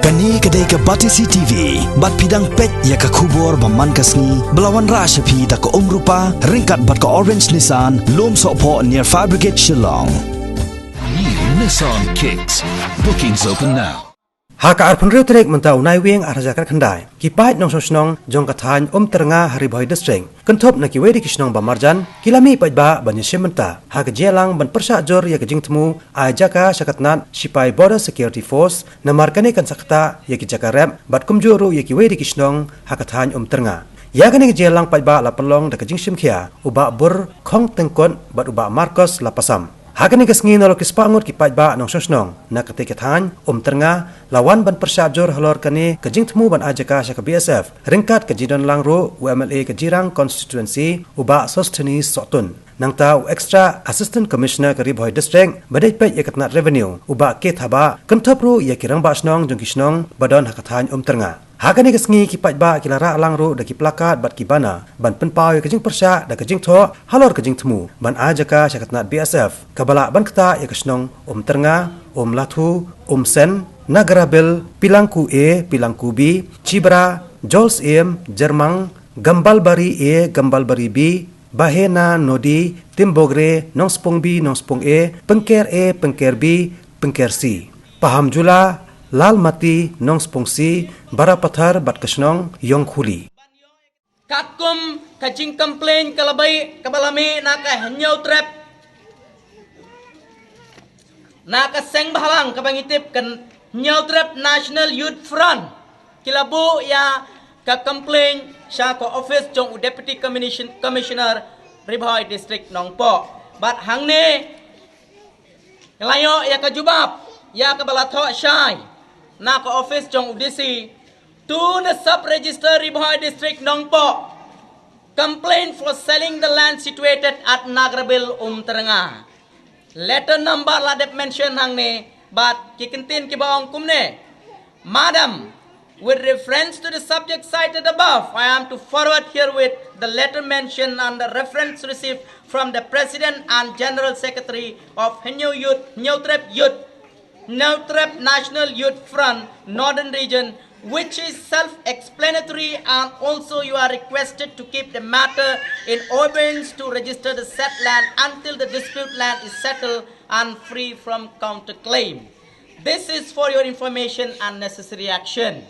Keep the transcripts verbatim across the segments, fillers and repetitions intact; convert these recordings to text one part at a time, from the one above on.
Kane ka dei ka Batesi T V, bad phi dang peit ïa ka khubor ba man ka sngi, ba la wanrah sha phi da ka Umrupa, ryngkat bad ka Orange Nissan, Lumsohphoh near Fire Brigade Shillong. New Nissan Kicks. Bookings open now. Ha ka arphew hynriew tarik mynta u Naiwieng ar hajar khatkhyndai, ki paid nongshong shnong jong ka thaiñ Umtyrnga ha Ri Bhoi District, kynthup na kiwei de ki shnong ba marjan, ki la mih paidbah ban ïashim bynta ha ka jingïalang ban pyrshah jur ïa ka jingthmu ai jaka sha ka tnat shipai Border Security Force, namar kane kan sa ktah ïa ki jaka rep bad kumjuh ruh ïa kiwei de ki shnong ha ka thaiñ Umtyrnga. Ïa kane ka jingïalang paidbah la pynlong da ka jingshim khia u Bah Burkhong Tyngkut bad u Bah Marcos Lapasam. Ha kane ka sngi, nalor ki spah ngut ki paidbah nongshong shnong na katei ka thaiñ Umtyrnga la wan ban pyrshah jur halor kane ka jingthmu ban ai jaka sha ka B S F, ryngkat ka jingdon lang ruh u M L A ka Jirang Constituency, u Bah Sosthenes Sohtun. Nangta u Extra Assistant Commissioner ka Ri Bhoi District ba dei peit ïa ka tnat Revenue, u Bah K Thabah, kynthup ruh ïa ki rangbah shnong jong ki shnong ba don ha ka thaiñ Umtyrnga. Ha kane ka sngi, ki paidbah ki la rah lang ruh da ki plakat bad ki banner ban pynpaw ïa ka jingpyrshah da ka jingthoh halor ka jingthmu ban ai jaka sha ka tnat B S F, kaba lah ban ktah ïa ka shnong Umtyrnga, Umlathu, Umsen, Nagrabil, Pilangku A, Pilangku B, Chibra, Jolsyiem, Jermang, Gambalbari A, Gambalbari B, Bahena Nodi, Timbogre, Nongspung B, Nongspung A, Pengker A, Pengker B, Pengker C, Pahamjula, Lalmati, Nongspung C, Barapathar bad ka shnong Ïongkhuli. Katkum ka jingcomplain ka la bai, kaba la mih na ka Hynñiewtrep, na ka seng bhalang kaba ngi tip ka Hynñiewtrep National Youth Front, ki la buh ïa ka complain sha ka office jong u Deputy Commission-, Commissioner Ri Bhoi District Nongpoh. Bad hangne la ïoh ïa ka jubab ïa kaba la thoh shai na ka office jong u D C to the Sub Register Ri Bhoi District Nongpoh. Complaint for selling the land situated at Nagrabil Umtyrnga. Letter number la dep mention hangne, bad ki kyntien kiba ong kumne. Madam, with reference to the subject cited above, I am to forward herewith the letter mentioned and the reference received from the President and General Secretary of Hynñiew Youth, Hynñiewtrep Youth, Hynñiewtrep National Youth Front, Northern Region, which is self-explanatory, and also you are requested to keep the matter in abeyance to register the said land until the dispute land is settled and free from counterclaim. This is for your information and necessary action.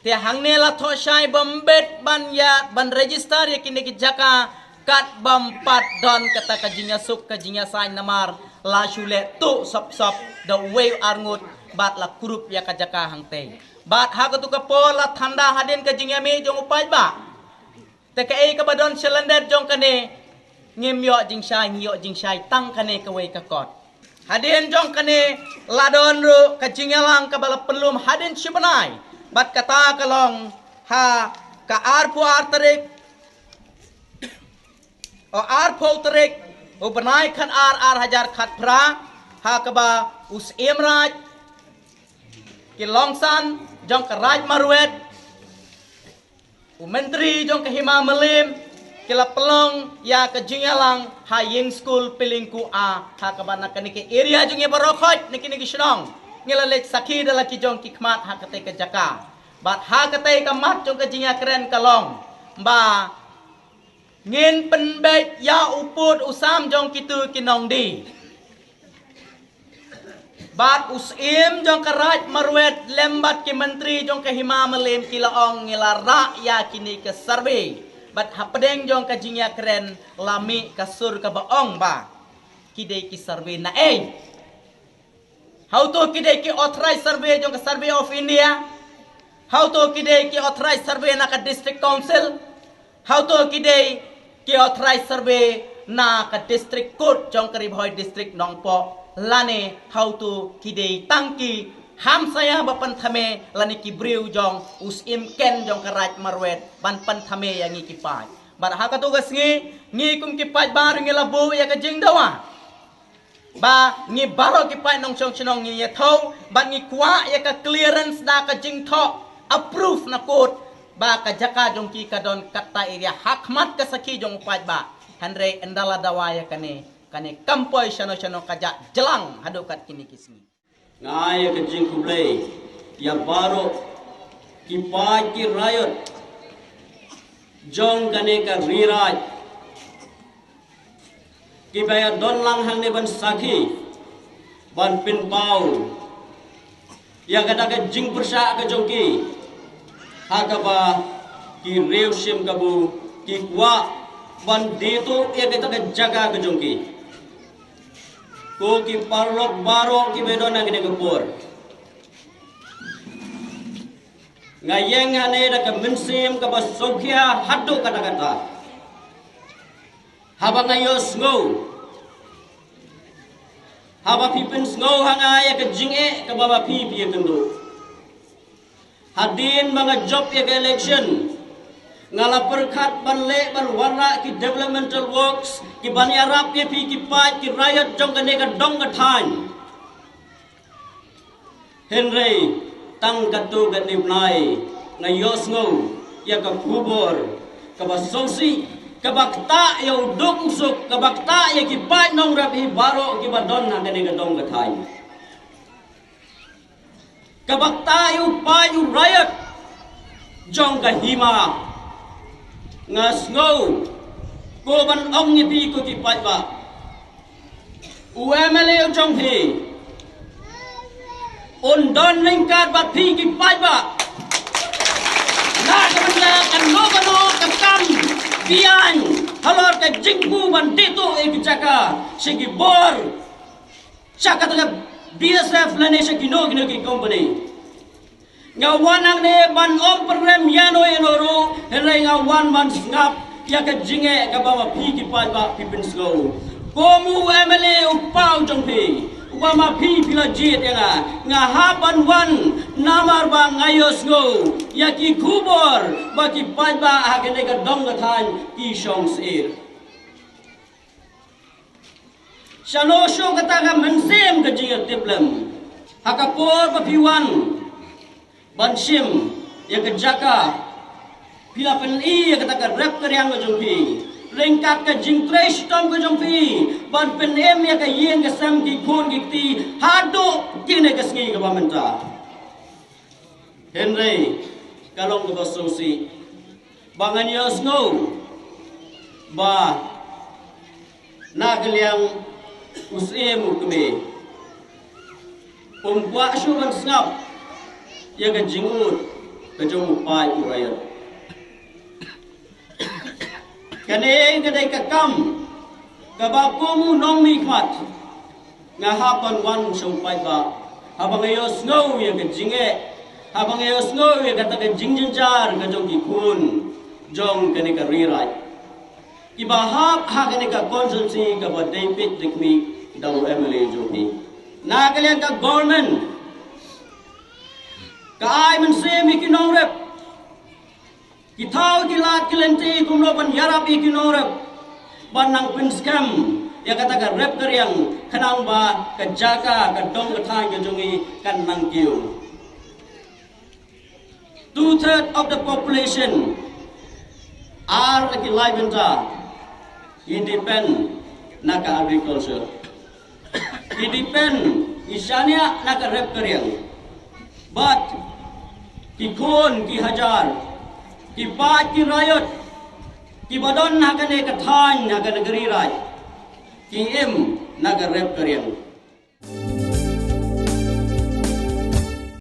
Te hangne la thoh shai ba ym bit ban ïa, ban register ïa kine ki jaka kat ba ym pat don kata ka jingïasuk ka jingïasain, namar la shu leh tuh sop sop da uwei u arngut bad la kurup ïa ka jaka hangtei. Bad ha katu ka por la thanda hadien ka jingïamih jong u paidbah. Te kaei kaba don shalyndet jong kane, ngim ïoh jingshai, ngi ïoh jingshai tang kane kawei ka kot. Hadien jong kane la don ruh ka jingïalang kaba la pynlum hadien shi bnai, bad kata ka long ha ka arphew ar tarik, o arphew tarik u bnai khatar ar hajar khatphra, ha kaba u Syiem Raij ki Longsan jong ka Raij Marwet, u Myntri jong ka Hima Mylliem, ki la pynlong ïa ka jingïalang ha ïing skul Pilingku A, ha kaba na kane ka area jong ngi baroh khoit na kine ki shnong ngi la leit sakhi da la ki jong ki khmat ha katei ka jaka. Bad ha katei ka mat jong ka jingïakren ka long ba ngin pynbeit ïa u pud u sam jong kitu ki nongdie. Bad u Syiem jong ka Raij Marwet lem bad ki Myntri jong ka Hima Mylliem ki la ong ngi la rah ïa kine ka survey. Bad hapdeng jong ka jingïakren la mih ka sur kaba ong ba ki dei ki survey naei. Hato ki dei ki authorized survey jong ka Survey of India? Hato ki dei ki authorized survey na ka District Council? Hato ki dei ki authorized survey na ka District Court jong ka Ri Bhoi District Nongpoh? Lane hato ki dei tang ki hamsaïa ba pynthame lane ki briew jong u Syiem Ken jong ka Raij Marwet ban pynthame ïa ngi ki paid? Bad ha katu ka sngi ngi kum ki paidbah ngi la buh ïa ka jingdawa ba ngi baroh ki paid nongshong shnong ngi ïathuh, bad ngi kwah ïa ka clearance da ka jingthoh approve na court ba ka jaka jong ki ka don katta area ha khmat ka sakhi jong u paidbah. Hynrei ynda la dawa ïa kane, kane kam poi shano shano, ka jah jlang haduh kat kine ki sngi. Nga ai ïa ka jingkhublei ïa baroh ki paid ki raïot jong kane ka ri raij, kiba ïa don lang hangne ban sakhi, ban pynpaw ïa kata ka jingpyrshah ka jong ki, ha kaba ki riew shim kabu ki kwah ban die tuh ïa kata ka jaka ka jong ki. Ko ki paralok baroh kiba don ha kane ka por, nga ïeng hangne da ka mynsiem kaba sngewkhia haduh katta katta. Haba nga ïohsngew, haba phi pynsngew ha nga ïa ka jingeh kaba ba phi phi ïakynduh. Hadien ba nga jop ïa ka election, nga la pyrkhat ban leh ban wanrah ki developmental works kiban ïarap ïa phi ki paid ki raïot jong kane ka dong ka thaiñ. Hynrei tang katto katne bnai nga ïohsngew ïa ka khubor kaba sngewsih, kaba ktah ïa u duk u suk, kaba ktah ïa ki paid nongrep hi baroh kiba don ha kane ka dong ka thaiñ. Kaba ktah ïa u paid u raïot jong ka hima. Nga sngew ko ban ong ïa phi ko ki paidbah, u M L A u jong phi un don ryngkat bad phi ki paidbah. Na ka bynta kano kano ka kam biang halor ka jingkyrkhu ban die tuh ïa ki jaka sha ki bor, sha kata ka B S F lane sha kino kino ki company. Nga wan hangne ban ym pynrem ïano ïano ruh, hynrei nga wan ban sngap ïa ka jingeh kaba ma phi ki paidbah phi pynsngew. Kum u M L A u kpa u jong phi, uba ma phi phi la jied ïa nga, nga hap ban wan namar ba nga ïohsngew ïa ki khubor ba ki paidbah ha kane ka dong ka thaiñ ki shong syier. Shano shuh kata ka mynsiem ka jingïatiplem? Ha ka por ba phi wan ban shim ïa ka jaka, phi la pyni ïa kata ka rep ka riang ka jong phi, ryngkat ka jingtrei shitom ka jong phi ban pynim ïa ka ïing ka sem, ki khun ki kti haduh kine ka sngi kaba mynta. Hynrei ka long kaba sngewsih ba ngan ïohsngew ba na ka liang u Syiem u Kmie um kwah shuh ban sngap ïa ka jingud ka jong u paid u raïot. Kane ka dei ka kam kaba kum u nongmihkhmat nga hap ban wan sha u paidbah haba nga ïohsngew ïa ka jingeh, haba nga ïohsngew ïa kata ka jingjynjar ka jong ki khun jong kane ka ri raij kiba hap ha kane ka constituency kaba dei peit dei khmih da u M L A jong phi. Na ka liang ka government ka ai mynsiem ïa ki nongrep, ki thaw ki lad ki lynti kumno ban ïarap ïa ki nongrep ban nang pynskhem ïa kata ka rep ka riang, khnang ba ka jaka ka dong ka thaiñ ka jong ngi kan nang kiew. Two third of the population, ar na ki lai bynta, i depend na ka agriculture. I depend, i shaniah na ka rep ka riang. Bad ki khun ki hajar, ki paid ki raïot kiba don ha kane ka thaiñ, ha kane ka ri raij, ki im na ka rep ka riang.